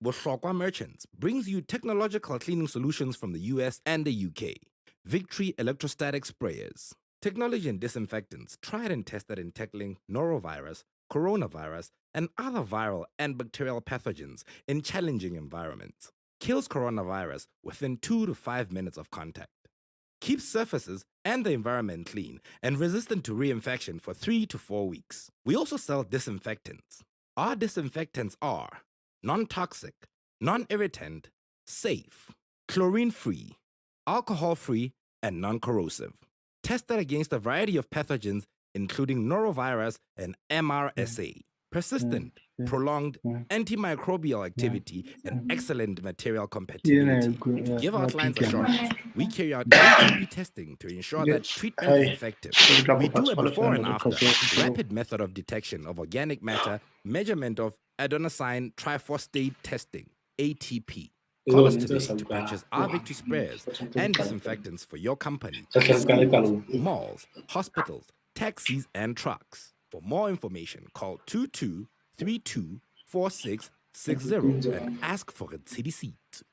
Bohlokwa Merchants brings you technological cleaning solutions from the US and the UK. Victory electrostatic sprayers. Technology and disinfectants tried and tested in tackling norovirus, coronavirus, and other viral and bacterial pathogens in challenging environments. Kills coronavirus within 2 to 5 minutes of contact. Keeps surfaces and the environment clean and resistant to reinfection for 3 to 4 weeks. We also sell disinfectants. Our disinfectants are non toxic, non irritant, safe, chlorine free, alcohol free, and non corrosive. Tested against a variety of pathogens, including norovirus and MRSA. Persistent, prolonged antimicrobial activity, and excellent material compatibility. To give our clients assurance, we carry out ATP testing to ensure that treatment is effective. We do a before and after rapid method of detection of organic matter, measurement of adenosine triphosphate testing, ATP. Call us today to purchase our Victory sprayers and disinfectants for your company, schools, malls, hospitals, taxis, and trucks. For more information, call 22324660 and ask for a city seat.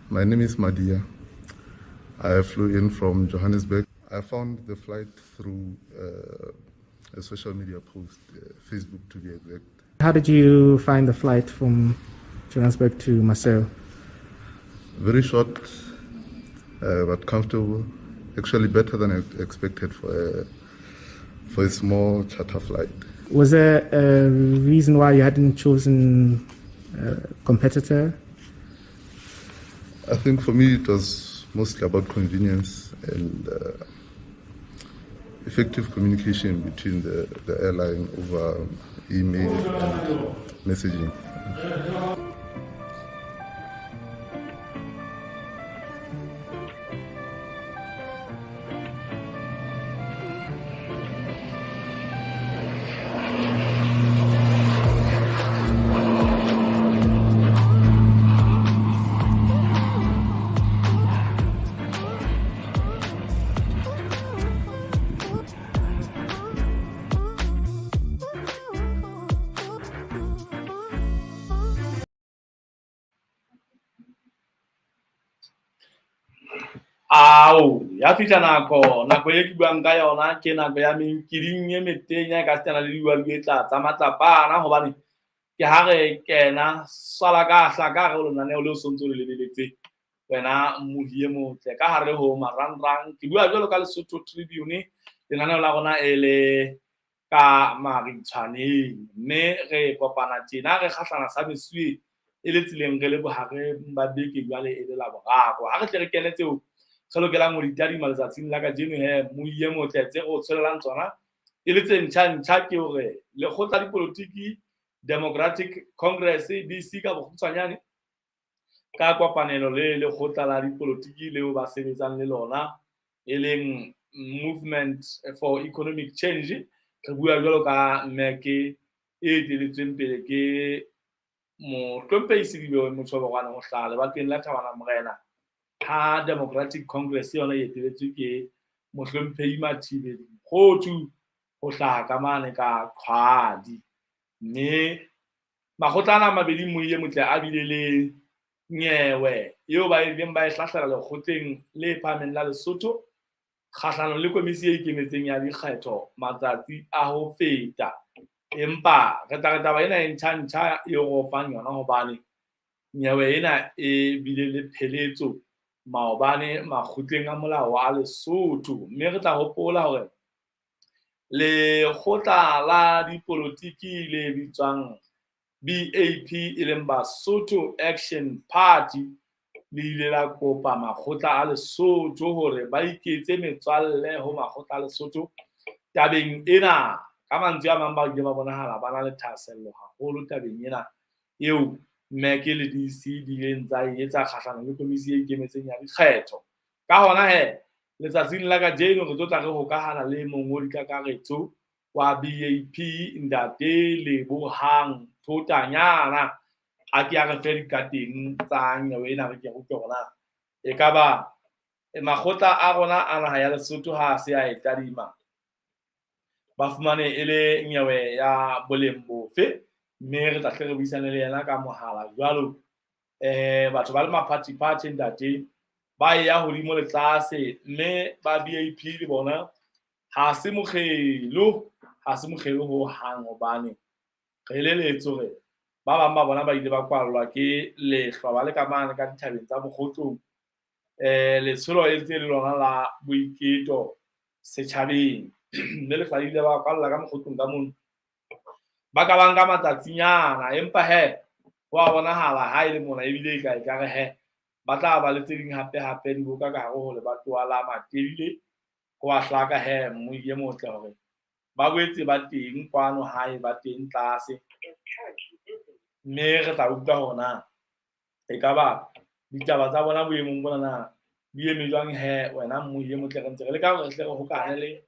My name is Madia. I flew in from Johannesburg. I found the flight through a social media post, Facebook to be exact. How did you find the flight from Johannesburg to Maseru? Very short, but comfortable. Actually, better than I expected for a small charter flight. Was there a reason why you hadn't chosen a competitor? I think for me it was mostly about convenience and effective communication between the airline over email and messaging. Ao, ya fihla nako, nako e ke buang ka yona ke nako ya menkiring e metenya e ka sitana le diwalue tla tsa matlapana hobane ke ha re kena swala ka hla ka hare ho lenaneo leo sontso le lebeletse wena mmohi e motle ka hare ho marangrang. Ke bua jwalo ka Lesotho Tribune, lenaneo la rona e le ka maritshwaneng, mme re kopana tjena re kgahlana sa mesuwe e le tseleng re le bohareng ba beke jwale e le Laboraro. Ha re tle re kene tseo re lokelang ho di tadima letsatsing la kajeno he mmohi e motle tse re o tshwelelang tsona e le tse ntjha-ntjha ke hore lekgotla dipolotiki Democratic Congress DC ka bokgutshwanyane ka kopanelo le lekgotla la dipolotiki leo ba sebetsang le lona e leng Movement for Economic Change. Re bua jwalo ka MEC e eteletsweng pele ke mohlomphehi Selibe Motshobokwane ho hlaha lebatoweng la Thabana Morena, ha Democratic Congress yona e eteletswe ke mohlomphehi Mathibeli Mokhothu ho hlaha ka mane ka Qhwadi. Mme makgotla ana a mabedi mmohi e motle a bile le nyewe eo ba ileng ba e hlahlela lekgotleng le phahameng la Lesotho kgahlanong le komisi e ikemetseng ya dikgetho matsatsi a ho feta. Empa re tla re taba ena e ntjha-ntjha eo re o fang yona hobane nyewe ena e bile le pheletso maobane makgotleng a molao a Lesotho. Mme re tla hopola hore lekgotla la dipolotiki le bitswang BAP e leng Basotho Action Party le ile la kopa makgotla a Lesotho hore ba iketse metswalle ho makgotla a Lesotho tabeng ena. Ka mantswe a mang, ba ile ba bonahala ba na le thahasello haholo tabeng ena eo MEC le DC di ileng tsa e etsa kgahlanong le komisi e ikemetseng ya dikgetho. Ka hona he, letsatsing la kajeno re tlo tla re hokahana le mongodi kakaretso wa BAP, Ntate Lebohang Thotanyana, a ke a re fe dikateng tsa nyewe ena, re ke re utlwe hore na ekaba makgotla a rona a naha ya Lesotho ha a se a e tadima ba fumane e le nyewe ya boleng bofe, mme re tla hle re buisane le yena ka mohala jwalo. Batho ba le maphathiphathi, ntate, ba ya hodimo le tlase, mme ba BAP le bona ha se mokgelo, ha se mokgelo ho hang, hobane re eleletswe hore ba bang ba bona ba ile ba kwallwa ke lehlwa ba le ka mane ka dithabeng tsa Mokgotlong. Letsholo e ntse le lona la boiketo setjhabeng, mme lehlwa le ile ba kwalla ka Mokgotlong ka mono ba ka bang ka matsatsinyana, empa he ho a bonahala ha e le mona ebile e ka ekare he ba tla ba le tse ding hape hape diboka ka hare ho lebatowa la Matebele. Ho a hlaka he mmui e motle hore ba boetse ba teng kwano hae, ba teng tlase, mme re tla utlwa hore na ekaba ditaba tsa bona boemong bona na di eme jwang. He wena mmui e motle, re ntse re leka hore re hle re hokahane le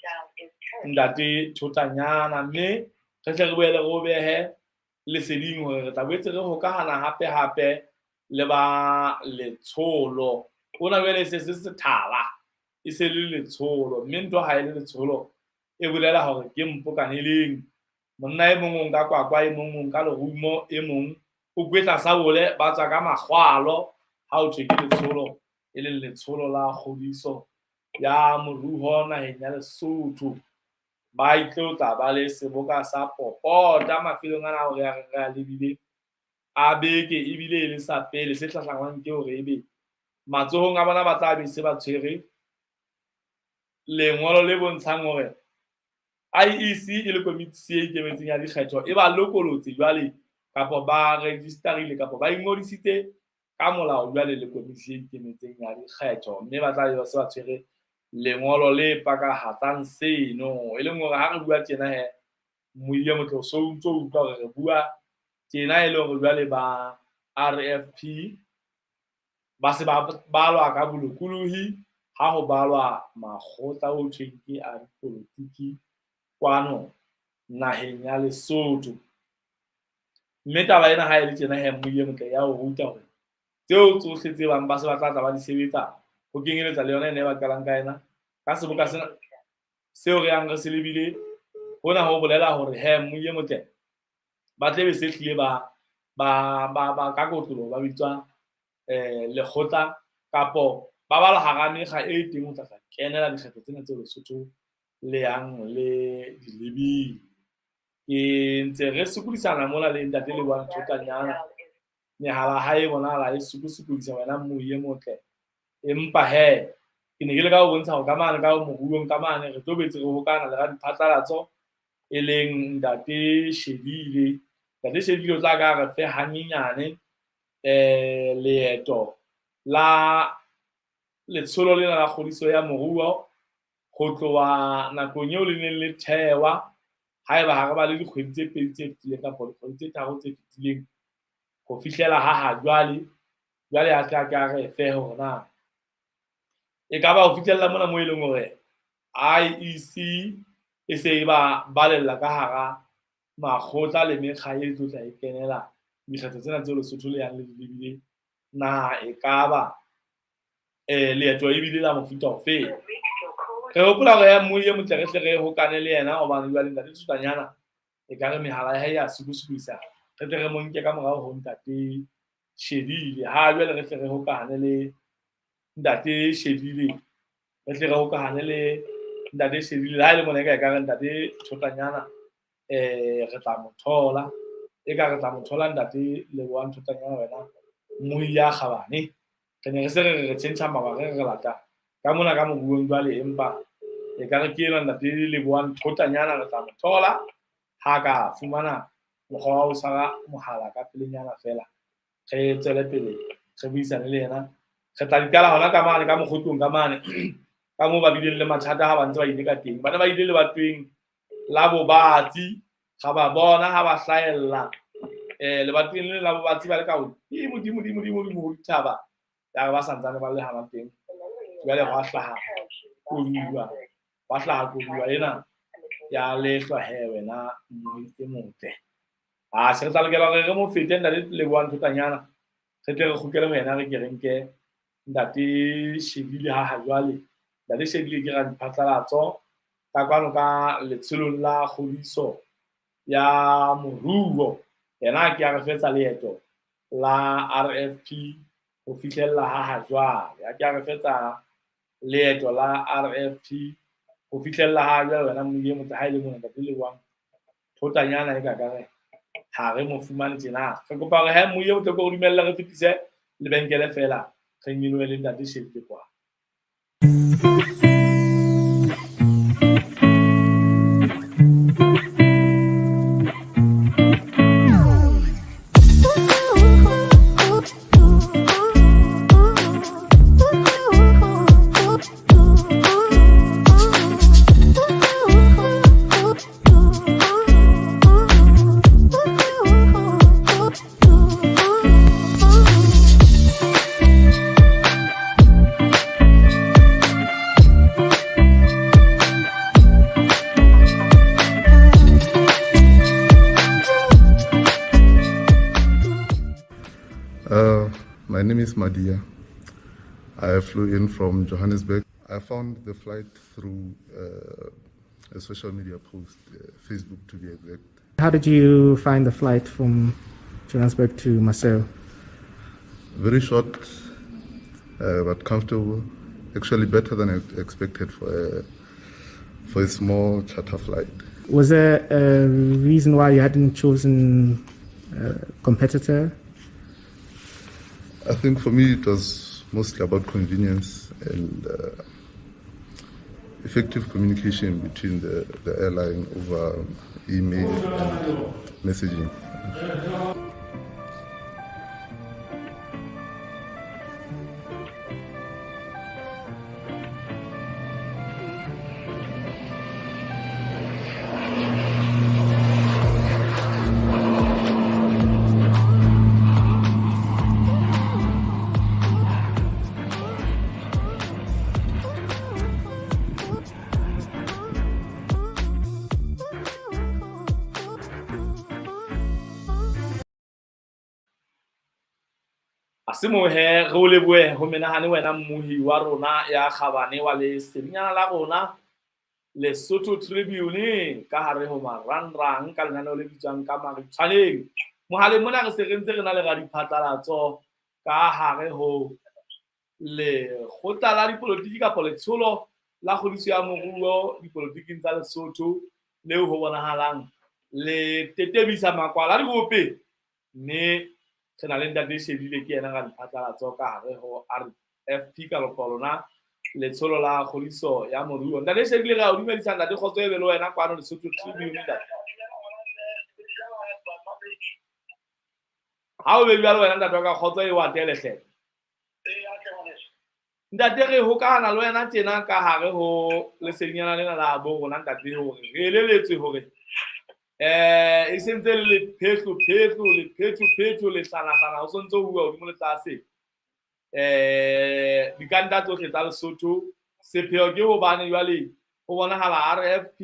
Ntate Thotanyana, mme re tle re boele re o behe leseding hore re tla boetse re hokahana hape hape le ba letsholo. Ona jwale se se sethala, e se le letsholo, mme ntho ha e le letsholo e bolela hore ke mpokaneleng. Monna e mong o nka kwakwa, e mong o nka lerumo, e mong o kwetla sabole, ba tswa ka makgwalo ha o thwe ke letsholo, e leng letsholo la kgodiso ya moruo naheng ya Lesotho. Ba itlo tla ba le seboka sa popota mafelong ana ao re a re a lebile a beke, ebile e le sa pele se hlahlangwang ke hore ebe matsohong a bona ba tla be se ba tshwere lengolo le bontshang hore IEC e le komiti e ikemetseng ya dikgetho e ba lokolotse jwale, kapa ba registerile kapa ba ingodisitse ka molao jwale le komiti e ikemetseng ya dikgetho, mme ba tla be ba se ba tshwere lengolo le pakahatsang seno. E leng hore ha re bua tjena he mmui e motle, o so ntso utlwa hore re bua tjena e le hore jwale ba RFP ba se ba balwa ka bolokolohi ha ho balwa makgotla o thweng ke a dipolotiki kwano naheng ya Lesotho. Mme taba ena ha e le tjena he mmui e motle ya ho ruta hore tseo tsohle tse bang ba se ba tla tla ba di sebetsa, ho kenyeletsa le yona ene e ba qalang ka ena ka seboka sena seo re yang re se lebile, hona ho bolela hore he mmui e motle ba tle be se hlile ba ka kotloloho ba bitswa lekgotla kapo ba balwa hara mekga e teng ho tla tla kenela dikgetho tsena tseo Lesotho le yang le di lebile. Ke ntse re sokodisana mona le Ntate Lebohang Thotanyana, mehala ha e bonahala e sokosokodisa wena mmui e motle, empa he ke ne ke leka ho bontsha hore ka mane ka moruong ka mane re tlo boetse re hokahana le radiphatlalatso e leng Ntate Shedile. Ntate Shedile o tla ka re fe hanyenyane leeto la letsholo lena la kgodiso ya moruo ho tloha nakong eo le neng le thewa, haeba ha re ba le dikgwedi tse pedi tse fetileng kapa dikgwedi tse tharo tse fetileng ho fihlela ha ha jwale. Jwale a tla ka re fe hore na e ka ba ho fihlella mona moo e leng hore IEC e se e ba balella ka hara makgotla le mekga e tlo tla e kenela dikgetho tsena tseo Lesotho le yang le di lebile, na e ka ba leeto ebile la mofuta ofe. Re hopola hore ya mmui e motle re hle re hokane le yena, hobane jwale Ntate Thotanyana e ka re mehala ya hae ya sokosokodisa, re tle re mo nke ka morao ho Ntate Shedile. Ha jwale re hle re hokahane le Ntate Shedile, re hle re hokahane le Ntate Shedile. Ha e le mona e ka ekare Ntate Thotanyana re tla mo thola, e ka re tla mo thola Ntate Lebohang Thotanyana, wena mmui ya kgabane. Re ne re se re re tjhentjha mabaka, re lata ka mona ka moruong jwale, empa e ka re ke ena Ntate Lebohang Thotanyana re tla mo thola ha ka fumana mokgwa wa ho tshwara mohala ka pelenyana feela, re tswele pele re buisane le yena. Re tla di qala hona ka mane ka mokgotlong ka mane ka moo ba bileng le mathata ha ba ntse ba ile ka teng. Ba ne ba ile lebatoweng la Bobatsi, ga ba bona ha ba hlahella lebatoweng le la Bobatsi ba le ka hodimo dimo dimo dimo dimo ho dithaba, ya re ba santsane ba le hana teng. Jwale hwa hlaha koduwa, hwa hlaha koduwa ena ya lehlwa he wena mmohi e motle. A se re tla lokela hore re mo fete ntate Lebohang Thotanyana, re tle re kgutlele ho yena re ke re nke ntate Shebile ha ha jwale. Ntate Shebile ke radiphatlalatso ka kwano ka letsholong la kgodiso ya moruo. Yena ke a re fetsa leeto la RFP ho fihlella ha ha jwale. A ke a re fetsa leeto la RFP ho fihlella ha jwale wena mmohi e motle ha e le mona ntate Lebohang Thotanyana e ka ka re ha re mo fumane tjena. Re kopa hore he mmohi e motle ko re dumelle re fetise lebenkele feela re nyolohe le ntate Shebile kwa. My name is Madia. I flew in from Johannesburg. I found the flight through a social media post, Facebook to be exact. How did you find the flight from Johannesburg to Maseru? Very short, but comfortable. Actually better than I expected for a small charter flight. Was there a reason why you hadn't chosen a competitor? I think for me it was mostly about convenience and effective communication between the airline over email and messaging. Se mo he re o lebohe ho menahane wena mmohi wa rona ya kgabane wa lesedinyana la rona Lesotho Tribune ka hare ho marangrang ka lenaneo le bitswang ka Maritshwaneng. Mohaleng mona re se re ntse re na le radiphatlalatso ka hare ho lekgotla la dipolotiki kapa letsholo la kgodiso ya moruo dipolotiking tsa Lesotho leo ho bonahalang le tetebisa makwala dikope, mme re na le ntate Shebile ke yena radiphatlalatso ka hare ho RFP ka lona letsholo la kgodiso ya moruo. Ntate Shebile re a o dumedisa ntate, kgotso e be le wena kwano Lesotho Tribune ntate. Ha o be jwalo wena ntate wa ka, kgotso e o atele hle. Ntate re hokahana le wena tjena ka hare ho lesedinyana lena la bo rona ntate, hore re eleletswe hore e sentse le lephetlo phetlo lephetho phetho le hlanahlana ho sontse ho bua hodimo le tlase dikanta tsohle tsa Lesotho. Sepheo ke hobane jwale ho bonahala RFP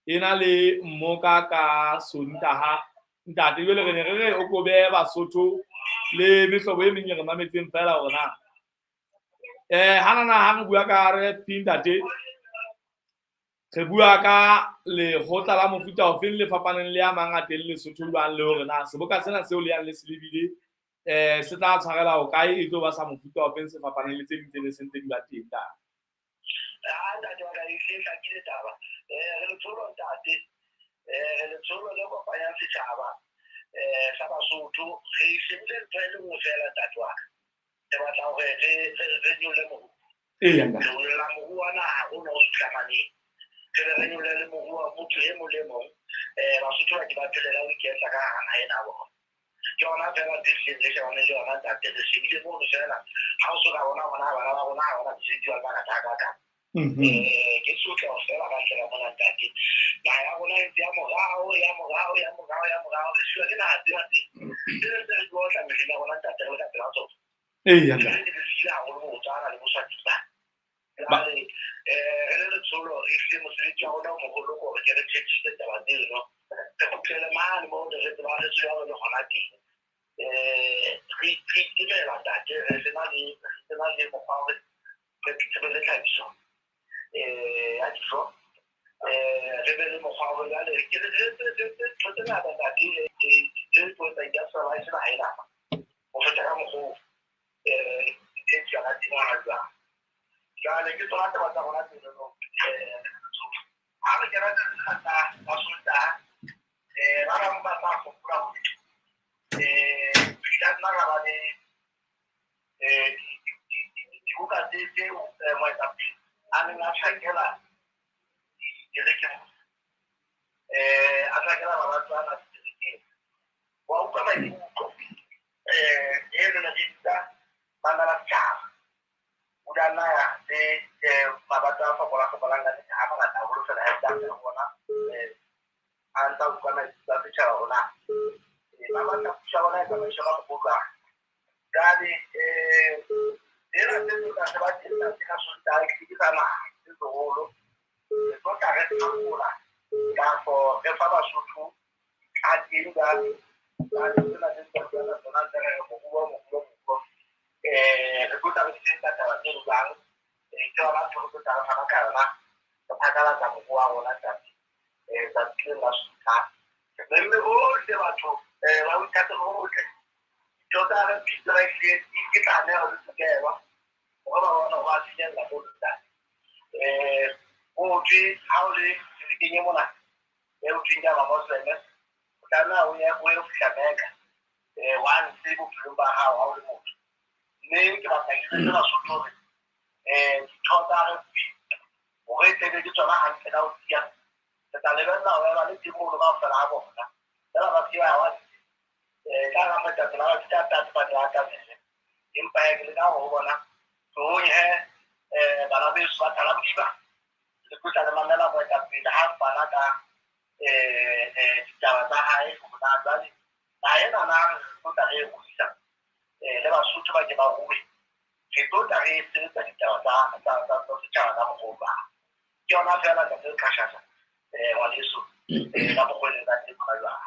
e na le mmoka ka Sontaha ntate. Jwale re ne re re o kobe Basotho le mehlobo e meng e re mametseng feela hore na hanana ha re bua ka RFP ntate, re bua ka lekgotla la mofuta ofeng le fapaneng le a mang a teng Lesotho jwang, le hore na seboka sena seo le yang le se lebile se tla tshwarela ho kae, e tlo ba sa mofuta ofeng se fapaneng le tse ding tse ne sentse di ba teng ntate. Ntate wa ka e hlakile taba. Re letsholo ntate, re letsholo le kopanyang setjhaba sa Basotho. Re shebile ntho e le nngwe fela ntate wa ka, re batla hore re nyolle moruo. Eya ntate. Re nyolla moruo wa naha ona o suhlamaneng, re be re nyolle le moruo wa motho e mong le mong. Basotho ba ke ba phelela ho iketla ka hara naha ena ya bona. Ke yona fela ntho e hlileng re shebaneng le yona ntate, re shebile mono fela. Ha o so ka bona hona bana ba rona ha bona mesebetsi ba le bangata hakakang. Ke sotleho fela ka ntle ka mona ntate. Naha ya rona e ntse ya morao, ya morao, ya morao, ya morao. Re siwa ke naha tsena tse tse ntse re di otla mehleng ya rona ntate, re le ka pela tsona. Eya, ntate. Re siile haholo Botswana le Boswatini. Jwale re le letsholo ehlile mosebetsi wa rona o moholo ke hore ke re thethise taba tseno. Re kgutlele mane moo re tsebang re tsejwa re le hona teng. Re itemela ntate, re sena le mokgwa wa hore re be le tlhahiso ya dijo. Re be le mokgwa wa hore jwale ke re ntho tse ngata ntate le tlo etsa industrialize naha ena ho feta ka mokgwa oo di etswa ka teng hona jwale. Jwale ke tsona taba tsa rona tseno. Ha re kena tsena tsa Sontaha, ba bang ba tla hopola hore ka nna ra ba le dibuka tseo moetapele a neng a tjhakela dikerekeng, a tjhakela baratwana dikerekeng. Wa utlwa maikutlo e re ne re bitsa bana ba setjhaba. O ile a nna ya le mabato a fokola-fokolang ka nnete, a mangata haholo fela ha e tla ho bona a ntsa utlwa maikutlo a setjhaba hore na ba batla puso ya bona e tsamaiswe ka mokgwa o jwang. Jwale tsena tse tlo tla se ba teng ntate ka Sontaha ehlile ke tsa naha tse seholo. Re tlo tla re thapola kafo re fa Basotho a teng jwale. Jwale tsena tse tsa tsona tsona tse re moruo, moruo, moruo. Re tlo tla re sebetsa taba tse jwang. Ke yona ntho re tlo tla re fana ka yona. Re phatlalatsa moruo wa rona ntate tsatsi leng la Sontaha. Mme bohle batho ba boithatelo bo botle. Ditho tsa re bitsa ba ehlile ke tlameha ho lokelwa hore ba bone hore ba finyella mono ntate. O thwe ha o le kerekeng e mona e ho thweng ke ya Mamosleme, o tlameha o ye o fihla Mecca once bophelong ba hao ha o le motho. Mme ke batla ke jwetse Basotho hore ditho tsa RFP hore e tlebe ke tsona hantle ka ho tiya, re tla lebella ho eba le teng mono kaofela ha bona. Feela ba se ba ya once ka hara moetapele ha ba fihla tate ba ne ba atamele. Empa hee ke leka hore ho bona tlohong he bana beso ba Thalabodiba le tlo tla le mamela moetapele ha fana ka ditaba tsa hae hore na jwale naha ena na re tlo tla re e ruisa le Basotho ba ke ba rue. Re tlo tla re sebetsa ditaba tsa setjhaba ka mokgwa o jwang. Ke yona feela ntate Qashasha ngwaneso ka mokgwa e leng ka teng hona jwale.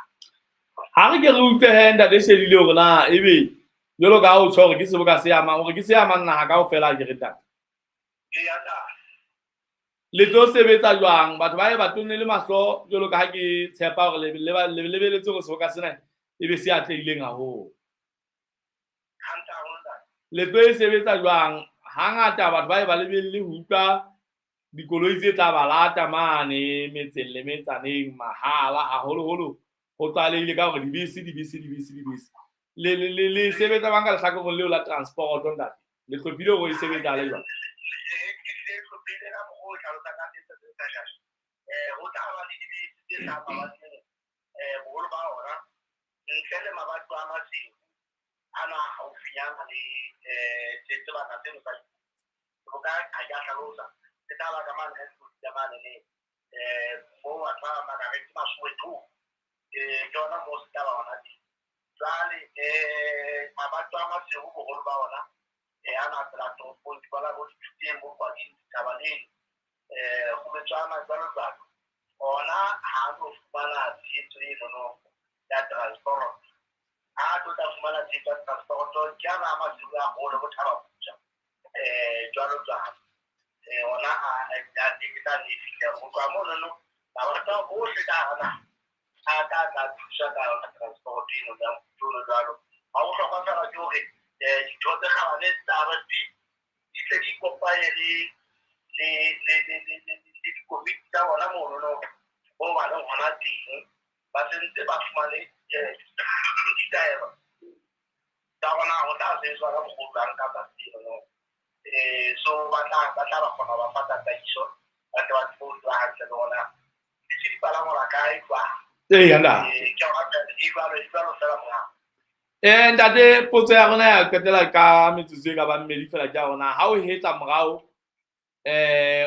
Ha re ke re utlwe he ntate Shedile hore na ebe jwalo ka ha o tjho hore ke seboka se amang hore ke se amang naha kaofela ke re ntate. Eya ntate. Le tlo sebetsa jwang? Batho ba ye ba tonne le mahlo jwalo ka ha ke tshepa hore le lebeletse hore seboka sena ebe se atlehileng haholo. Hantle haholo ntate. Le tlo e sebetsa jwang? Hangata batho ba ye ba lebelle ho utlwa dikoloi tse tla ba lata mane metseng le metsaneng mahala haholoholo ho tlwaelehile ka hore dibese dibese dibese dibese. Le sebetsa bang ka lehlakoreng leo la transport ntate? Le hlophile hore e sebetsa le jwang? Le hlophile ka mokgwa o hlalosang ka teng ntate Qashasha. Ho tla ba le dibese tse tla mabatong boholo ba ona ntle le mabato a Maseru ana haufinyana le sebaka seno sa seboka ha ke a hlalosa se tla ba ka mane ka dikotsi tsa mane le moo batho ba bang ba ka reng ke Masoweto. Ke yona moo se tla ba hona teng. Jwale mabato a Maseru boholo ba ona ana pela toropong ke bona bo dithuteng bo Kwading Dithabaneng Kgometswana jwalo jwalo. Ona ha a tlo fumana tshehetso enono ya transport. Ha tlo tla fumana tshehetso ya transport ke ana a Maseru a hole bo Thaba-Butša jwalo jwalo. Ona a teng ke tla nne e fihla ho tloha monono mabato a ohle ka hara naha a tla tla thusa ka yona transport eno ya jwalo jwalo. Ha bohlokwa fela ke hore ditho tse kgabane tsa RFP di tle di ikopanye le dikomiti tsa bona monono moo ba leng hona teng. Ba sentse ba fumane ditaelo tsa bona ho tla sebetswa ka mokgwa o jwang ka tsatsi lenono. So ba tla ba kgona ho ba fa tataiso ba tle ba tsebe ho tseba hantle le hore na dibese di palangwa kae jwang. Eya ntate. Ke yona e jwalo e jwalo fela monga. Ntate, potso ya rona ya qetela ka metsotso e ka bang mmedi fela ke ya rona. Ha o hetla morao,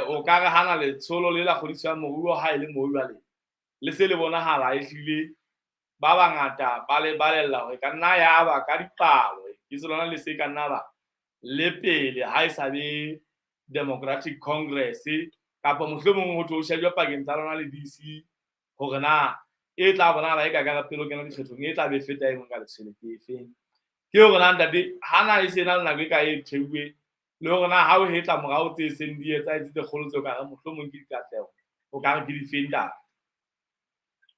o ka re hana letsholo le la kgodiso ya moruo ha e le moo jwale le se le bonahala ehlile ba bangata ba le balella hore ka nna ya ba ka dipalo ke se lona le se ka nna ba le pele ha e sa be Democratic Congress kapa mohlomong ho tlo shejwa pakeng tsa lona le DC hore na e tla bonahala e ka ka pele o kena dikgethong e tla be feta e nngwe ka letshwele ke efeng. Ke hore na ntate ha na e se na le nako e ka e theuwe le hore na ha o hetla morao tse seng di etsahetse tse kgolo tseo ka re mohlomong ke dikatleho o ka re ke di feng ntate?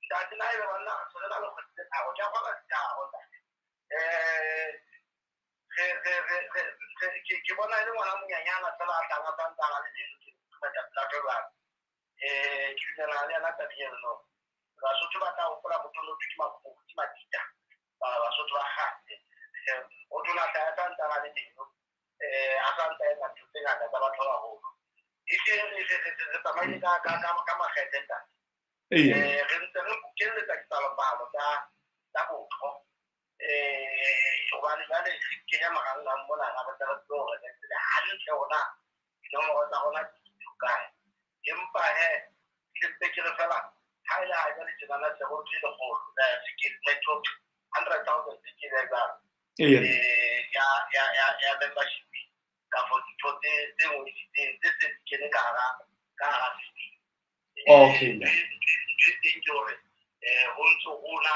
Ntate, na ebe banna re na le kgwedi tse tharo, ke a kgona ditharo ntate. Ke bona e le ngwana monyanyana fela a tlang a santse a na le leno ke jwang. Ke dumellana le yena tabeng eno no. Basotho ba tla hopola motho o ke ke Matita. Basotho ba kgale. O tona hlaya a santse a na le leno. A santse a etsa ntho tse ngata tsa batho ba baholo. Ehlile re tsamaile ka makgethe ntate. Re ntse re bokelletsa dipalopalo tsa botho. Hobane jwale re kenya marangrang mona re tle re tsebe hore re tsebe hantle hore na dinomoro tsa rona di hokae. Empa hee ke mpe ke re fela ha e le ha jwale tjenana se ho thwe lekgolo, sekete, 100,000 ke be jwalo. Ya membership kafo ditho tse ngodisitsweng tse seng di kene ka hara system. Okay. Ntho e teng ke hore ho ntso hona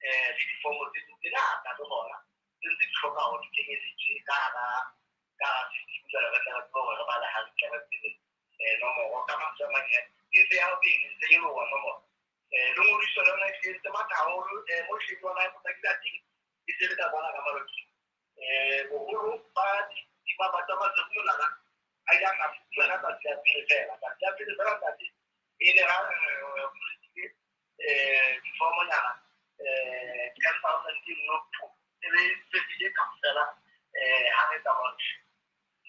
le difomo tse ding tse ngata le hona tse ntse di hloka hore di kenyeletswe ka hara system jwale re tle re tsebe hore re bale hantle re tsebe nomoro ka mantswe a mang e ntse ya pele ntse e lowa nomoro. Le ngodiso le yona e ntse matha haholo mo hleng yona e potlakile teng e se le ka kwana ka Malokeng. Boholo ba dimabato a Maseru monana a ile a tla fuwa ka tsatsi la pele fela. Tsatsi la pele fela ntate e ne ra difomonyana 10,000 ke nno e be fedile kaofela ha re etsa launch.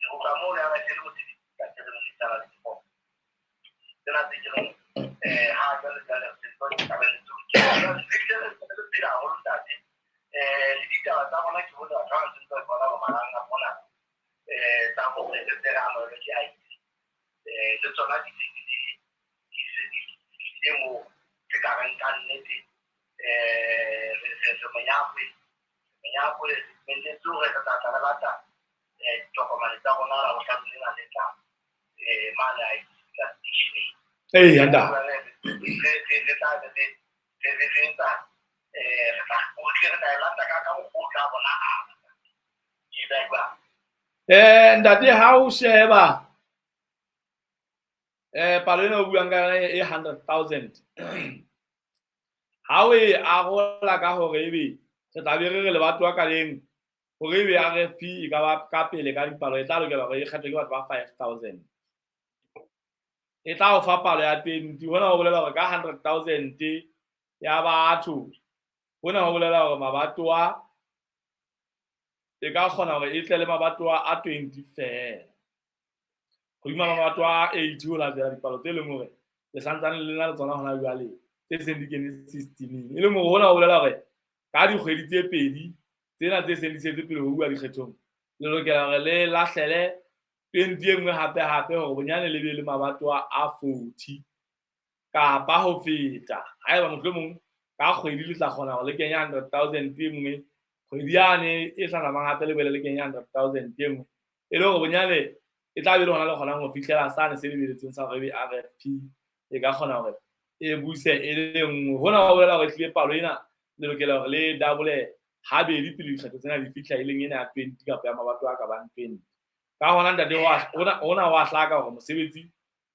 Ho tloha moo le ha ba se le mosebetsi ka tsebe le ditaba le difomo. Tsena tse ke reng ha jwale jwale re tlo ka ba le tseo. Re hlile re le pele haholo ntate. Le ditaba tsa rona ke bone batho ba ntse ba bona bo marangrang mona tsa hore re tle re amohelwe ke IT. Le tsona di se di fihlile moo re ka reng ka nnete re monyakwe re dumelletswe hore re tla tla re lata ditokomane tsa rona la bohlano lena le tlang mane IT ka seteisheneng. Eya ntate. Re tla be re etsa re tla e lata ka mokgwa o tla bonahala. Ke ba jwang? Ntate ha o sheba palo ena o buang ka yona e 100,000 ha o e arola ka hore ebe re tla be re re lebatowa ka leng hore ebe RFP e ka ba ka pele ka dipalo e tla lokela hore e kgethwe ke batho ba 5,000. E tla o fa palo ya 20. Hona ho bolela hore ka 100,000 ya batho hona ho bolela hore mabatowa e ka kgona hore e tle le mabatowa a 20 fela. Hodima mabatowa a 80 ho latela dipalo tse leng hore le santsane le na le tsona hona jwale tse seng di kene systeming. E leng hore hona ho bolela hore ka dikgwedi tse pedi tsena tse seng di setse pele ho bua dikgethong le lokela hore le lahlele 20 e nngwe hape hape hore bonyane le be le mabatowa a 40 kapa ho feta. Haeba mohlomong ka kgwedi le tla kgona hore le kenye 100,000 e nngwe, kgwedi yane e hlahlamang hape le boele le kenye 100,000 e nngwe, e le hore bonyane e tla be le hona le kgonang ho fihlela sane se lebeletsweng sa hore ebe RFP e ka kgona hore e buse e le nngwe. Hona ho bolela hore ehlile palo ena le lokela hore le double habedi pele dikgetho tsena di fihla, e leng ena ya 20 kapa ya mabatowa a ka bang 20. Ka hona ntate hona ho a hlaka hore mosebetsi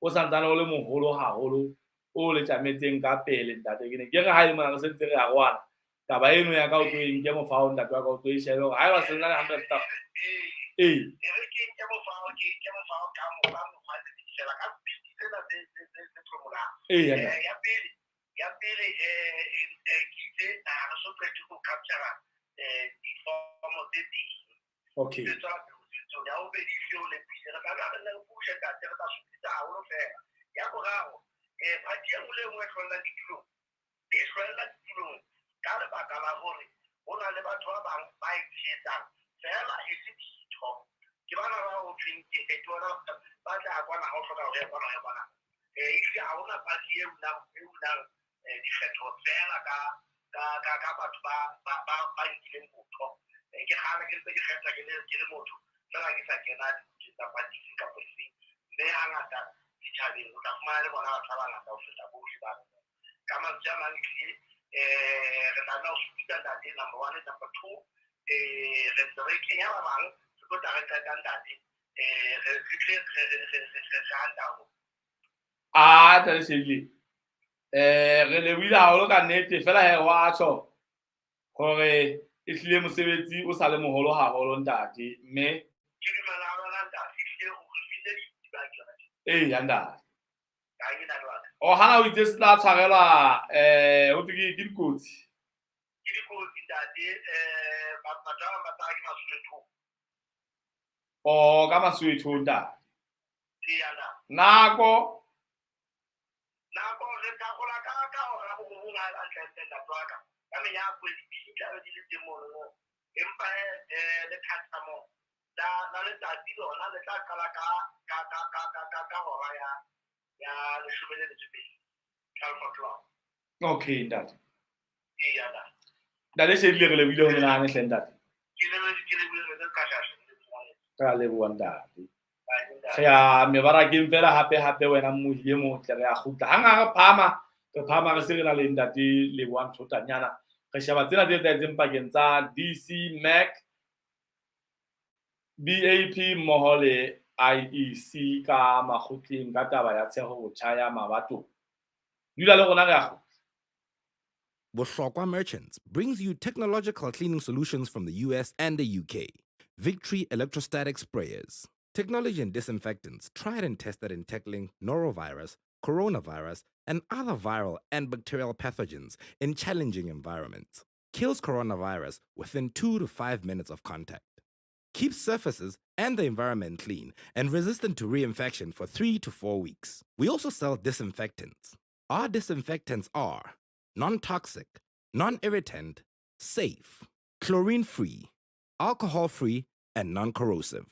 o santsane o le moholo haholo o le tjametseng ka pele ntate. Ke ne ke re ha e le mona re sentse re arohana taba eno ya ka o tlo e nke mofao ntate wa ka o tlo e shebe hore haeba se na le 100,000 e re ke nke mofao ke nke mofao ka mokgwa mokgwa tse fela ka speed tsena tse tlomolang. Ya pele ke itse ha re so qete ho capture difomo tse teng. Okay. Tse tswela pele ho tseo. Ya bobedi ehlile o nepile. Re tla be re nne re pushe ntate, re tla supisa haholo fela. Ya boraro, party e nngwe le e nngwe e hlollang ditulong, e hlwella ditulong ka lebaka la hore Ho na le batho ba bang ba e tshehetsang fela e se ditho. Ke bana ba ho thweng ke bona ba tla kwana ha o hloka hore ya kwana ya kwana. Ehlile ha hona party e unang dikgetho fela ka batho ba nkileng botho. Ke kgale ke ntse ke kgetha ke le motho fela ke sa kena dibukeng tsa party kapa efeng. Mme hangata setjhabeng o tla fumana le bona batho ba bangata ho feta bohle ba. Ka mantswe a mang ehlile re tlameha ho sutisa ntate number one, number two, re ntse re kenya ba bang, re tlo tla re qeta ntate, re tle re hanta. A ntate Shedile, re lebohile haholo ka nnete fela he wa tjho hore ehlile mosebetsi o sa le moholo haholo ntate, mme ke dumela ha lona ntate, ehlile o re file dibaka. Eya ntate. O hana o itse se tla tshwarelwa ho thwe ke dikotsi. Ke dikotsi ntate, batho ba bang ba tla ke Masoweto. O ka Masoweto ntate. Eya ntate. Nako nako re tla ka hora borobong ha hantle hantle ntate wa ka. Ka menyako dibini tla be di le teng mono. Empa lethathamo la letsatsi lona le tla qala ka hora ya 12, 12 o'clock. Okay ntate. Eya ntate. Ntate Shedile re lebohile ho menahane hle ntate. Ke lebohile ka shasha. Re a leboha ntate. Re ya mebarakeng fela hape hape wena mmohi e motle re a kgutla. Hang ha re phahama re se re na le ntate Lebohang Thotanyana. Re sheba tsena tse etsahetseng pakeng tsa DC, MAC, BAP mmoho le IEC ka makgotleng ka taba ya tsheho botjha ya mabato. Dula le rona re a kgutla. Bohlokwa Merchants brings you technological cleaning solutions from the US and the UK. Victory electrostatic sprayers. Technology and disinfectants tried and tested in tackling norovirus, coronavirus, and other viral and bacterial pathogens in challenging environments. Kills coronavirus within 2 to 5 minutes of contact. Keeps surfaces and the environment clean and resistant to reinfection for 3 to 4 weeks. We also sell disinfectants. Our disinfectants are non-toxic, non-irritant, safe, chlorine-free, alcohol-free, and non-corrosive.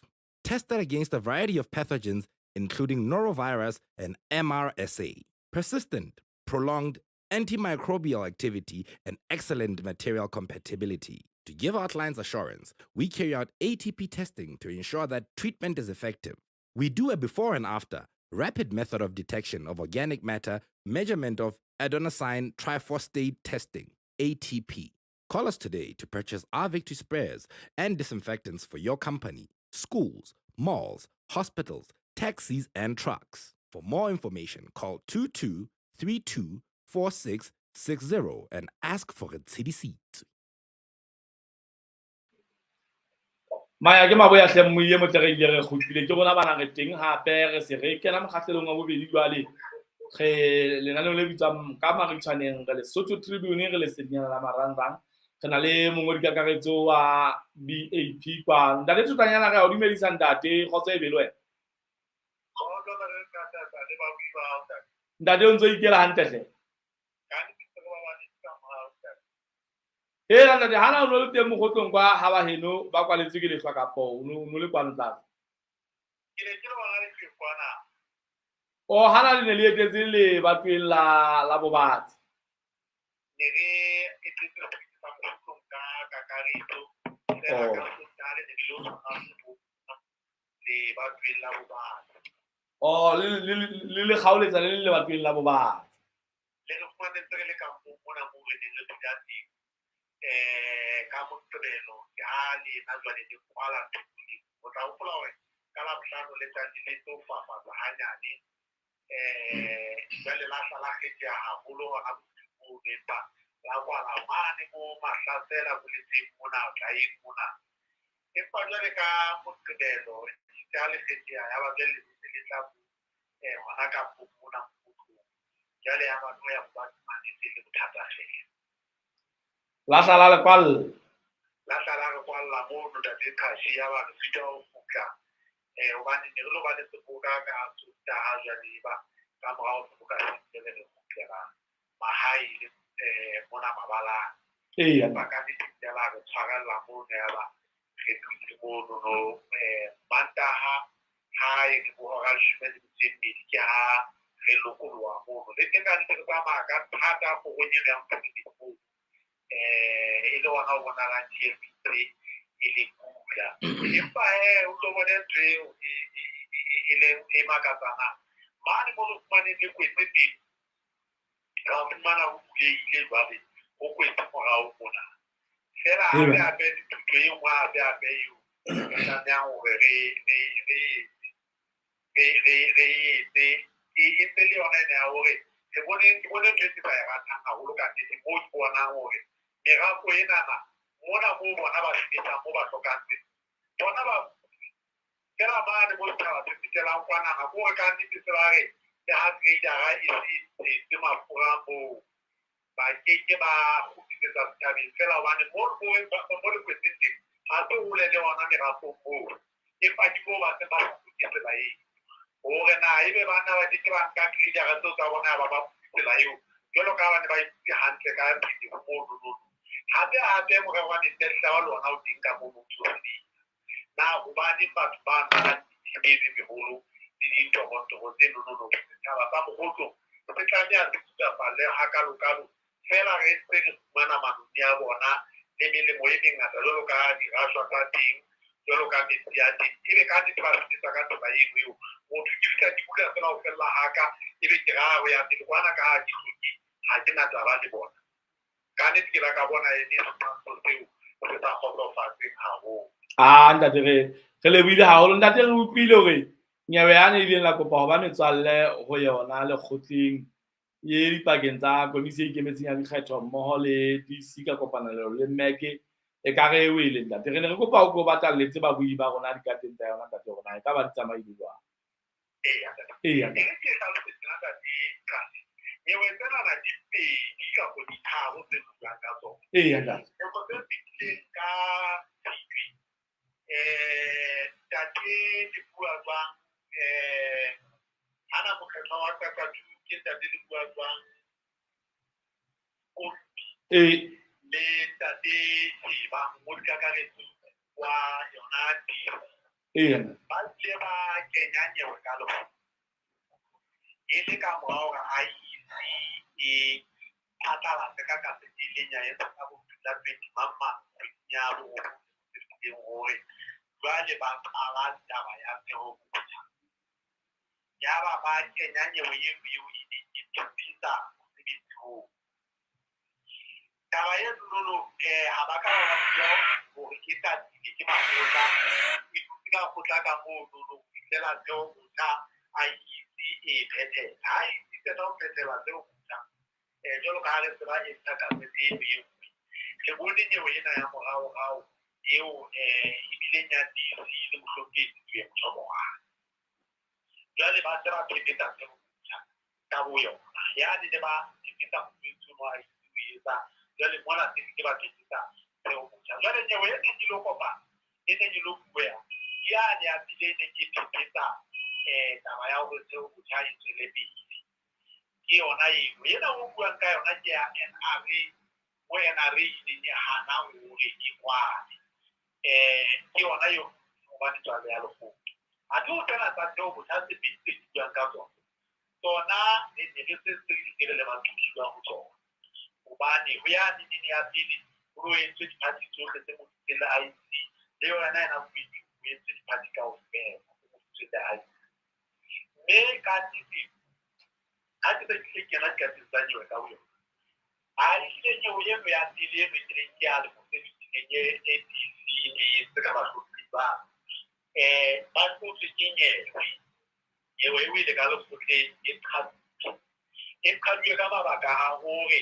Tested against a variety of pathogens, including norovirus and MRSA. Persistent, prolonged antimicrobial activity and excellent material compatibility. To give our clients assurance, we carry out ATP testing to ensure that treatment is effective. We do a before and after rapid method of detection of organic matter, measurement of adenosine triphosphate testing, ATP. Call us today to purchase our Victory sprayers and disinfectants for your company, schools, malls, hospitals, taxis, and trucks. For more information, call 22324660 and ask for a city seat. Maya ke maboya hle mmohi e motle re ile re kgutlile ke rona bana re teng hape re se re kena mokgahlelong wa bobedi jwale re lenaneong le bitswang ka Maritshwaneng re Lesotho Tribune re lesedinyana la marangrang re na le mongodi kakaretso wa BAP kwa ntate Thotanyana re a o dumedisa ntate kgotso e be le wena. Ntate o ntso ikela hantle hle. Hela ntate hana o no le teng mokgotlong kwa ha ba heno ba kwaletswe ke lehlwa kapo o no le kwano tlase? Ke ne ke le hona lehlweng kwana. O hana le ne le etetse le batweng la Bobatsi? Ne re etetse le mokgotlong ka kakaretso. Fela ka Sontaha le ne re lo tshwara seboka le batweng la Bobatsi. Oh, le le kgaoletsa le le batweng la Bobatsi. Le re fumane ntse re le ka mona moo re neng re dula teng. Ka Moqebelo ke ha le ena jwale le kwala ntho. O tla hopola hore ka Labohlano letsatsi le tlo fafatsa hanyane. Jwale la hla la kgetheha haholo hona bosiu bono, empa la kwala mane bo Mahlasela bo letseng mona tlaeng mona. Empa jwale ka Moqebelo itse ha le kgetheha ya ba jwale le ntse le tla hona ka mona mokgotlong. Jwale ya ba no ya Bobatsi mane se le bothata fela. La hla la le kwalla. La hla la re kwalla mono ntate Khashi ya ba re sitwa ho kgutla. Hobane ne re lo ba le seboka ka Sontaha jwale ba ka morao seboka se ntse re kgutlela mahae mona mabalane. Eya. Empa ka nnete fela re tshwarella mono yaba re dutse monono Mantaha ha e re bo hora leshome le metso e mmedi ke ha re lokoloha mono. Le teng ka nnete re tsamaya ka thata kgorong eno ya mosebetsi moo e le hona ho bonahalang TLB e le pula. Empa hee o tlo bone ntho eo e leng e makatsanang. Mane mo re fumaneng le kwetse teng, ra fumana ho bulehile jwale ho kwetse morao mona. Feela hape hape le thuto e nngwe hape hape eo re tlamehang hore re etse e ntse le yona ena ya hore re bone ke bone ntho e ke sa e ratang haholo ka nnete moo ke bonang hore merafo enana mona moo bona ba sebetsang moo ba hlokang teng bona ba fela mane mo setjhaba se fihlelang kwanana ko re ka nnete se ba re le ha tradera e se ntshetse mafura moo ba keke ba kgutlisetsa setjhabeng fela hobane mo le kwetseng teng ha se hole le ona merafong moo empa ke moo ba seng ba kgutlise tsela eo hore na ebe banna ba keke ba nka tradera tseo tsa bona ya ba ba tsela eo jwalo ka ba ne ba itse hantle ka pele ho monono. Hape hape morero wa mesetla wa lona o teng ka mono o sebetsa. Na hobane batho ba nang le e meholo le dintorontoro tse nonono setjhaba sa Mokgotlong se tlameha se kgutsafale hakalokalo fela re ntse re fumana manoni a bona le melemo e mengata jwalo ka dirashwa tsa teng jwalo ka metsi a teng ebe ka nnete ba sebetsa ka tsela eno eo motho ke fihla ke bula fela ho fella haka ebe ke ra ho ya pele kwana ka ha ke hloke ha ke na taba le bona. Ka nnete ke la ka bona e le setshwantsho seo se sa kgotsofatseng haholo. Ntate re lebohile haholo. Ntate re utlwile hore nyewe yane e ileng la kopa ho ba metswalle ho yona lekgotleng e dipakeng tsa komisi e ikemetseng ya dikgetho mmoho le DC ka kopanelo le MEC e ka re e wele ntate. Re ne re kopa o ko batalletse babui ba rona dikateng tsa yona ntate hore na e ka ba di tsamaile jwang. Eya. Eya. E re ke hlalosetse ntate Qale. Nyewe tsenana di pedi kapa di tharo tse re buang ka tsona. Eya ntate. Nyewe tse fetileng ka Tshitwe ntate le bua jwang hana mokgethwa wa Qaqathu ke ntate le bua jwang Kompi le ntate Sheba mongodi kakaretso wa yona DC. Eya. Ba ile ba kenya nyewe ka lekgotla e le ka mora hore IEC e phatlalatse ka kasete e ileng ya etsa ka bo la 20 mang kgweding ya borobong e fetileng hore jwale ba qala taba ya theho botjha. Yaba ba kenya nyewe eno eo e neng e phephetsa mosebetsi oo. Taba e nono ha ba ka ba bua hore ke tatile ke makgotla e dutse ka kgotla ka monono ho fihlela theho botjha IEC e phethela. Ha IEC qeta ho phethela theho botjha jwalo ka ha re tseba e ntsha kasete eno e nngwe. Re bone nyewe ena ya moraorao eo ebileng ya DC le mohlomphehi Sizwe Motshwamohale. Jwale ba se ba phephetsa theho botjha ka bo yona. Yane ne ba phephetsa mosebetsi ono wa IEC o etsa jwale mona se ke ba phephetsa theho botjha. Jwale nyewe e neng ke lo kopana e neng ke lo bueha ke yane ya pele e neng ke phephetsa taba ya hore theho botjha e tswele pele. Ke yona eo. Ena o buang ka yona ke ya NRA mo NRA e neng e hana hore e kwale. Ke yona eo hobane tswalo ya lekgotla. Athe ho tsena tsa theho botjha tse pedi tse ke buang ka tsona tsona re ne re se ntse re le bathusi ho tsona. Hobane ho ya neneng ya pele ho no entswe diphathi tsohle tse ngodisitsweng le IEC le yona ena bobedi ho entswe diphathi kaofela tse ngodisitsweng le IEC. Mme ka nnete ha ke se ke hle kena dikateng tsa nyewe ka boyona ha ehlile nyewe eno ya pele eno ke neng ke ya lemong se fetileng e DC e ne e entse ka bahlomphehi ba ba tlotswe ke nyewe. Nyewe eo ile ka lekgotleng e qhaduwe. E qhaduwe ka mabaka a hore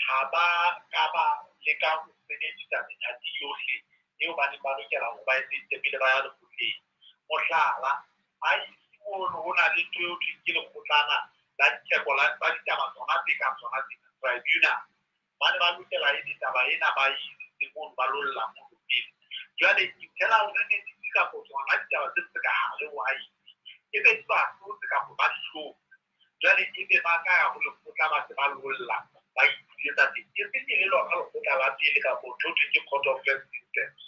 ha ba ka ba leka ho sebedisa methati yohle eo ba neng ba lokela hore ba etse pele ba ya lekgotleng. Mohlala, IEC mono ho na le ntho eo thweng ke lekgotlana la ditheko la tsa ditaba tsona tse kang tsona tsena tribunal. Ba ne ba lokela ebe taba ena ba e isitse mono ba lolla mono pele. Jwale internal remedies kapo tsona ditaba tse tse ka hare ho IEC ebe di ba hlotse kapo ba di hlotse. Jwale ebe ba ka ya ho lekgotla ba se ba lolla ba etsa teng e seng e le lona lekgotla la pele kapo ntho thwe ke court of first instance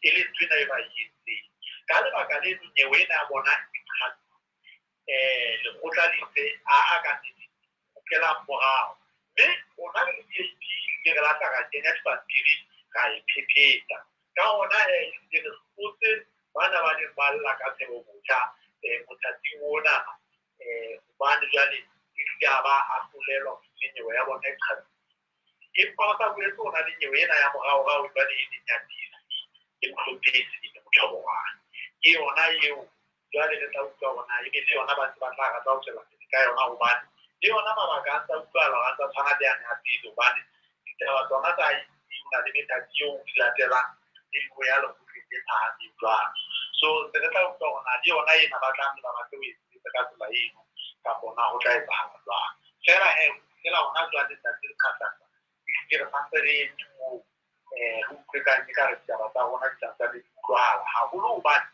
e le ntho ena e ba e entseng. Ka lebaka leno nyewe ena ya bona e qhaqwa. Lekgotla le itse aa ka nnete kgutlelang morao. Mme rona re le DAP ehlile re batla ra kenya dipampiri ra e phephetsa. Ka hona ehlile re hlotse bana ba neng ba lla ka tsebo botjha mothating ona hobane jwale e hlile a ba ahlolelwa ho nyewe ya bona e qhaqwa. Empa ho sa boetse ho na le nyewe ena ya moraorao jwale e leng ya DC le mohlomphehi Selemo Motjhabowane. Ke yona eo jwale re tla utlwa hore na ebe le yona ba ntse ba tla rata ho tswela pele ka yona hobane le yona mabaka a ntsa utlwahala hore a ntsa tshwana le yane ya pele hobane ditaba tsona tsa IEC ho na le methati eo di latelang le ho ya lekgotleng le phahameng jwalo. So se re tla utlwa hore na le yona ena ba tla nne ba batle ho e sebetsa ka tsela eno kapa na ho tla etsahala jwang. Feela he fela hona jwale ntate Leqhasasa ehlile re santse re eme moo re utlwe kang ekare ditaba tsa rona di santsane di utlwahala haholo hobane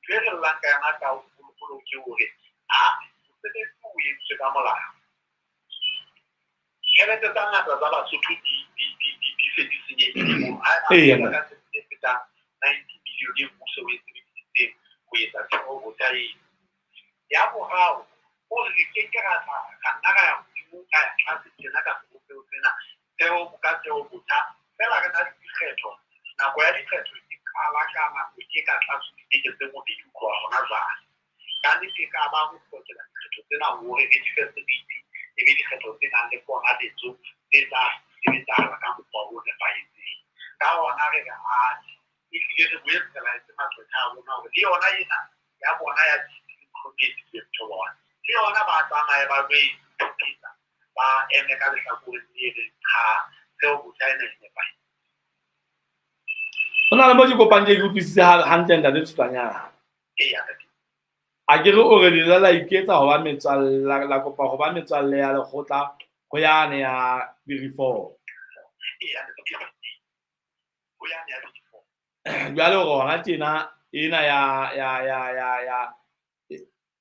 ntho e re llang ka yona ka holoholo ke hore a mosebetsi o entswe ka molao. Tjhelete tsa ngata tsa Basotho di se di senyehile moo. Ha eba ka tjhelete e fetang 90 billion e mmuso o e sebedisitseng ho etsa tshenyo botjha eno. Ya boraro hore re keke ra tla ra nna ra ya hodimo ra ya tlase tjena ka sebopeho sena tseo ka tseo botjha feela re na le dikgetho. Nako ya dikgetho e qala ka nako e ka tlase dibeke tse robedi ho tloha hona jwale. Ka nnete e ka ba ho hlokela dikgetho tsena hore re di fe seriti e be dikgetho tse nang le ponaletso tse tla sebetsahala ka mokgwa o nepahetseng. Ka hona re re atjhe ehlile re boetse re laetse maqwetha a rona hore le yona ena ya bona ya DC le mohlomphehi Motjhabowane le yona ba tsamaye ba lo e phephetsa ba eme ka lehlakoreng le reng cha tseo botjha ena e nepahetse. Ho na le mo ke kopang ke utlwisise hantle ntate Thutanyana. Eya ntate. A ke re o re le la iketsa ho ba metswalle la kopa ho ba metswalle ya lekgotla ho yane ya di-reform. Eya ntate. Ho yane ya di-reform. Jwale hore hona tjena ena ya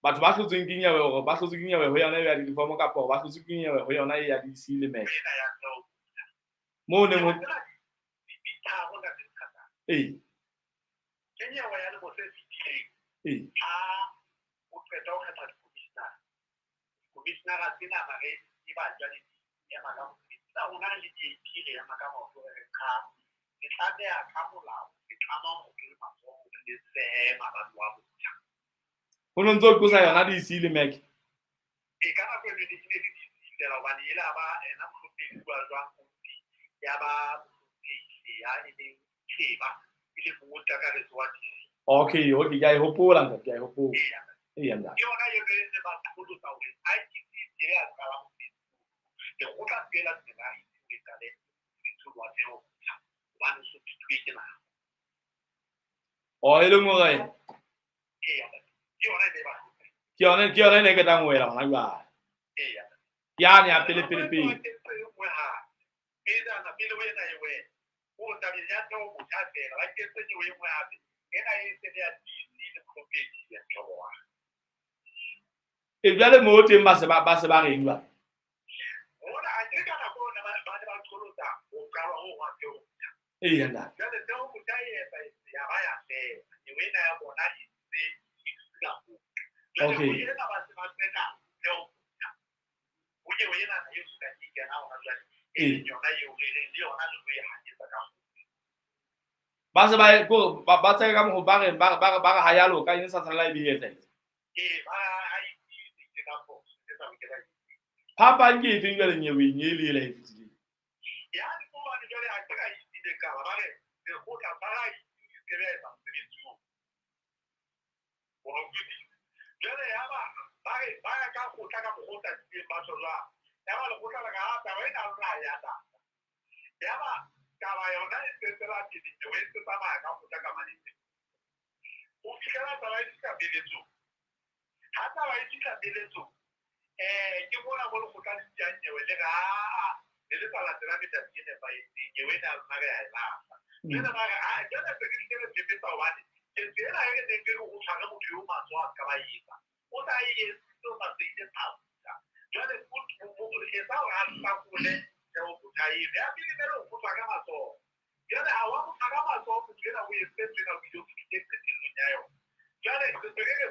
batho ba hlotsweng ke nyewe hore ba hlotswe ke nyewe ho yona ya di-reform kapa hore ba hlotswe ke nyewe ho yona ya DC le MEC. Ena ya tseo. Moo neng ho Di tharo ntate Leqhasasa. Ee. Ke nyewe ya lemo se fetileng. Ee. Ha o qeta ho kgetha di-commissioner. Di-commissionera tsena mare e ba jwale di ema ka mosebetsi. Tsa rona re le DAP re ema ka maoto re re cha. Re tlameha ka molao re tlama maoto le matsoho hore re sehe mabatowa a botjha. Ho no ntso qosa yona DC le MEC. E ka nako e ne ne le DC feela hobane ele a ba ena mohlomphehi bua jwang kompi ya ba mohlomphehi ya e leng Theba e le mongodi kakaretso wa DC. Okay, okay, ke a e hopola ntate, ke a e hopola. Eya. Eya ntate. Ke yona eo e ne ba qholotsa hore IEC e ya qala mosebetsi. Lekgotla feela le na e qale mosebetsi wa tseo botjha hobane o so fetile ke nako. Oh, e leng hore Eya ntate. Ke yona e ne ba hlotse. Ke yona e ne e ketang ho wela hona jwale. Eya. Yane ya pele pele pele. Pejana pele ho ena e wela. O tabeng ya tseo botjha feela ba kentse nyewe e nngwe hape. Ena e se le ya DC le mohlomphehi ya Motjhabowane. E jwale moo teng ba se ba reng jwale? Mona a ke ka nako ona ba ne ba qholotsa ho qalwa ho hwa tseo botjha. Eya ntate. Jwale tseo botjha e etsa ya ba ya fela. Nyewe ena ya bona e ntse e dula moo. Jwale Okay. ho ena ba se ba tseka tseo botjha. Ho nyewe ena eo se ka ke kena hona jwale. E leng yona eo re reng le yona re tlo e hanyetsa ka ho. Ba se ba ko ba tseka ka mokgwa ba re ba re ha ya loka e sa tshwanela e be e etsahetse. Ee, ba ha e itse ka phoso, e sa lokela e. Phapang ke efeng jwale nyeweng e le ela e fetileng? Ya le hobane jwale ha ke ra itse kaba ba re lekgotla ba ra itse ke be etsa mosebetsi oo. Wa utlwisisa? Jwale ya ba ba re ba ya ka kgotla ka mokgwa o sa tsebeng ba tjho jwang. Ya ba lekgotla la ka ha taba ena lona ha ya tata. Ya ba taba yona e ntse tswela pele nyewe e ntse tsamaya ka kgotla ka manetse. Ho fihlela taba e fihla peletsong. Ha taba e fihla peletsong, ke mona mo lekgotla le tiyang nyewe le re aa le le sa latela methati e nepahetseng nyewe ena ya rona re a e lahla. Jwale ba re a jwale se re hlile re phephetsa hobane ketso ena e re neng re re o tshware motho eo matsoho a ska ba etsa. O sa e etsitse o sa seile phafuta. Jwale o etsa hore a hlakole tseo botjha eno ya pele mele o motho ka matsoho. Jwale ha wa motho ka matsoho, motho ena o entse ntho ena, o ile o fihlile qetellong ya yona. Jwale re se re re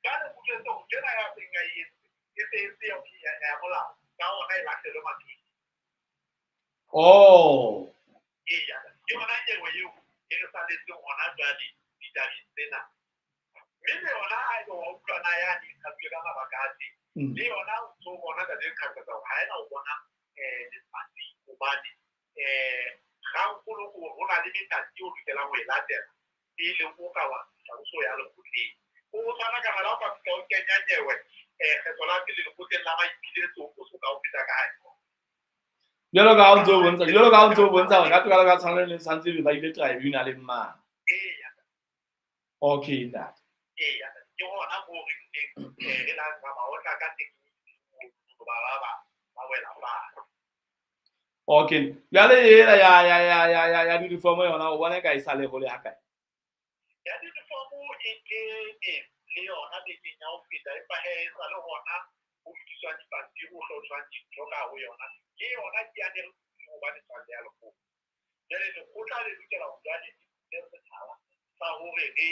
jwale motho etse hore ntho ena ya teng a e entse e se e se ya molao, ka hona e lahlelwe mathuleng. Oh. Eya, ke yona nyewe eo e re saletseng hona jwale ditabeng tsena. Mme le yona ha ebe wa utlwa na yane e qapilwe ka mabaka a teng, le yona o ntso bona tate Kgafetsa hore ha ena ho bona letsatsi, hobane kgangkgolo ke hore ho na le methati eo o lokelang ho e latela pele o ka wa fihla o so ya lekgotleng. O tshwana kana le ha o ka fihla o kenya nyewe kgetlo la pele lekgotleng la maipiletso, o so ka o feta kae. Jwalo ka ha o ntso o bontsha, jwalo ka ha o ntso o bontsha hore ka toka ka tshwanelo le tshwanetse ebe ba ile tribunaleng mane. Eya. Okay, ntate. Eya, ke hona moo re ileng re la ra ba otla ka technique ba ba ba ba wela fatshe. Okay, jwale ela ya di-reform yona o bona e ka e sale hole ha kae? Ya di-reform e kene le yona bekeng ya ho feta, empa hee e sa le hona ho lokiswang dipampiri, ho hlotshwang dintho ka ho yona. Le yona ke yane re hobane tswalle ya lekgotla. Jwale lekgotla le lokela ho jwale le setjhaba sa hore re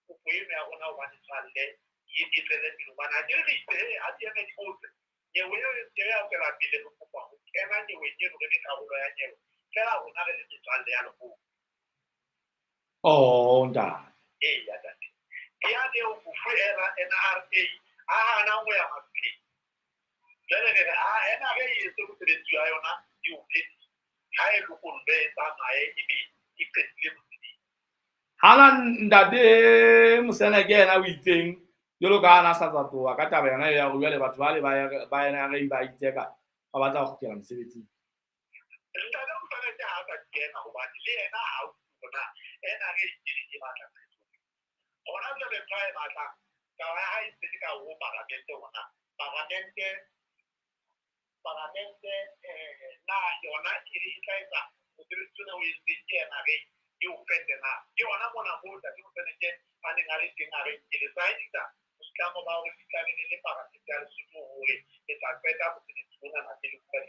kopo eno ya rona hobane tswalle e tswele pele, hobane ha ke re re itse he ha di eme di botse nyewe eo e se ya tswela pele, re kopa ho kena nyeweng eno re le karolo ya nyewe fela, rona re le metswalle ya lekgotla. Oh, ntate. Eya ntate, ke yane eo mofu NRA a hanang ho ya mabitleng. Jwale re re a NRA e etse mosebetsi wa yona, e o phethile, ha e lokollwe e tsamaye ebe e qetile mosebetsi. Hana ntate Moseneke yena o itseng jwalo ka ha na sa tswa tloha ka taba yona ya hore jwale batho bale ba NRA ba itseka ba batla ho kgutlela mosebetsing. Ntate Moseneke ha sa kena hobane le yena ha utlwe hore na NRA e ne e batla phetoho. Hona jwale ntho a e batlang, taba ya hae e se le ka ho paramente, hore na paramente na yona e tla etsa mosebetsi ona o entseng ke NRA e o qete na. Ke hona mona moo ntate Moseneke a neng a le teng, a re ke le saenisa boitlamo ba hore le tlamehile le paramente ya Lesotho hore le tla qeta mosebetsi ona na pele ho ka.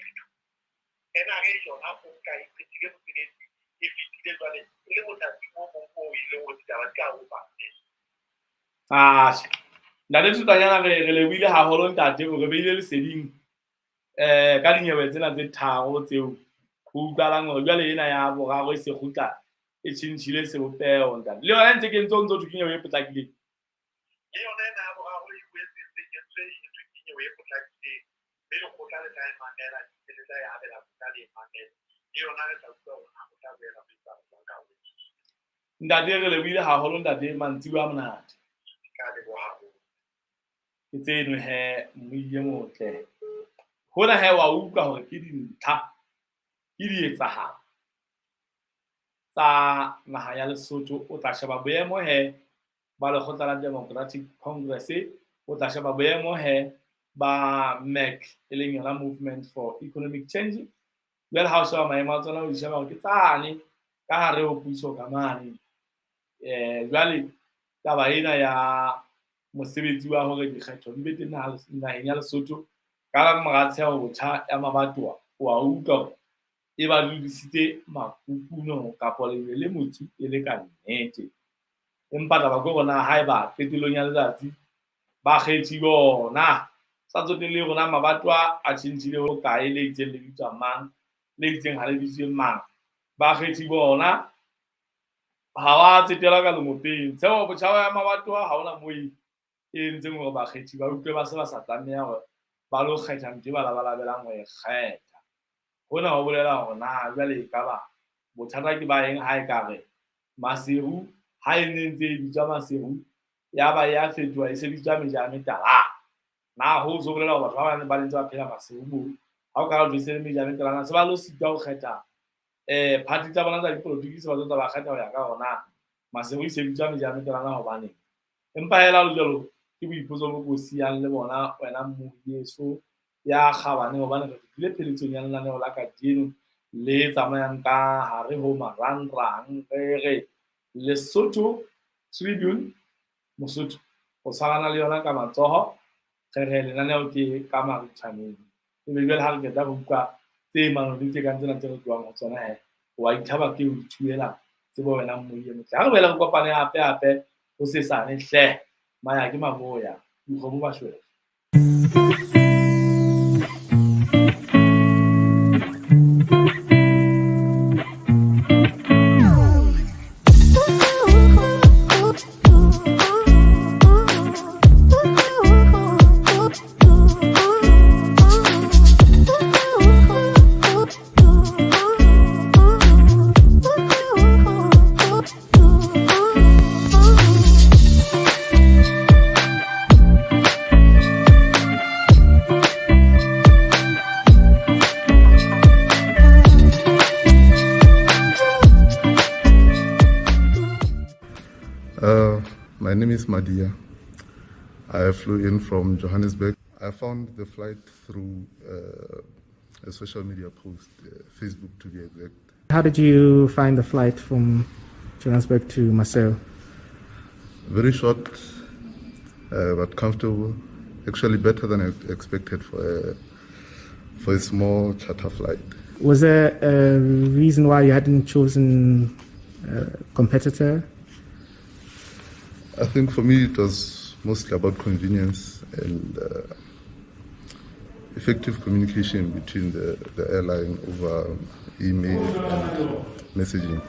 NRA yona o nka e qetile mosebetsi, e fetile jwale e le mothating o mong oo e leng hore ditaba di ka ho paramente. Atjhe. Ntate Thutanyana, re lebohile haholo ntate, o re behile leseding ka dinyewe tsena tse tharo tseo ho utlwalang hore jwale ena ya boraro e se kgutla e tjhentjhile sebopeho ntate. Le yona e ntse kentswe, o ntso thwe ke nyewe e potlakileng. Le yona ena ya boraro e boetse e ntse kentswe, e thwe ke nyewe e potlakileng, mme lekgotla le tla e mamela, le tla e abela kgotla le e mamele. Le yona re tla utlwa hore na ho tla boela ho etsahala jwang ka ho. Ntate, re lebohile haholo ntate, mantsiboya a monate. Ka leboha haholo. Ke tseno he mmui e motle. Hona he wa utlwa hore ke dintlha, ke dietsahalo tsa naha ya Lesotho. O tla sheba boemo he ba lekgotla la Democratic Congress, o tla sheba boemo he ba MEC, e leng yona Movement for Economic Change. Jwale ha o sheba maemo a tsona, o di sheba hore ke tsane ka hare ho puso ka mane. Jwale taba ena ya mosebetsi wa hore dikgetho di be teng naheng ya Lesotho ka la mora tsheho botjha ya mabatowa, wa utlwa hore e ba dudisitse makukuno kapa lejwe le motsu e le ka nnete. Empa taba ke hore na haeba qetellong ya letsatsi bakgethi bona sa tsotelle rona mabatowa a tjhentjhile ho kae, le itseng le bitswa mang, le itseng ha le bitswe mang, bakgethi bona ha wa tsetela ka lengopeng. Tsheho botjha ya mabatowa ha hona moo e entseng hore bakgethi ba utlwe ba se ba sa tlameha hore ba lo kgetha ntho e ba labalabelang ho e kgetha. Hona ho bolela hore na jwale ekaba bothata ke ba eng ha e ka re Maseru ha e ne ntse e bitswa Maseru ya ba ya fetoha e se bitswa Mejametala. Na ho so bolela hore batho ba bang ba ntse ba phela Maseru moo, ha o ka re se le Mejametala na se ba lo sitwa ho kgetha party tsa bona tsa dipolotiki, se ba tlo tla ba kgetha ho ya ka hore na Maseru e se bitswa Mejametala na hobaneng. Empa hela ho le jwalo, ke boipotso bo ko siyang le bona wena mmohi ya kgabane, hobane re fihlile pheletsong ya lenaneo la kajeno le tsamayang ka hare ho marangrang. Re re Lesotho Tribune, Mosotho o tshwarana le yona ka matsoho. Re re lenaneo ke ka maritshwaneng, ebe jwale ha re qeta ho utlwa Tse manoni tse kang tsena tse re tlohang ho tsona he. Wa ithaba ke o ithuela tsebo wena mmoie motle. Ha re boela re kopane hape hape ho sesane hle. Maya ke maboya. Dikgomo ba shwele. My name is Madia. I flew in from Johannesburg. I found the flight through a social media post, Facebook to be exact. How did you find the flight from Johannesburg to Maseru? Very short, but comfortable. Actually better than I expected for a small charter flight. Was there a reason why you hadn't chosen a competitor? I think for me it was mostly about convenience and effective communication between the airline over email and messaging.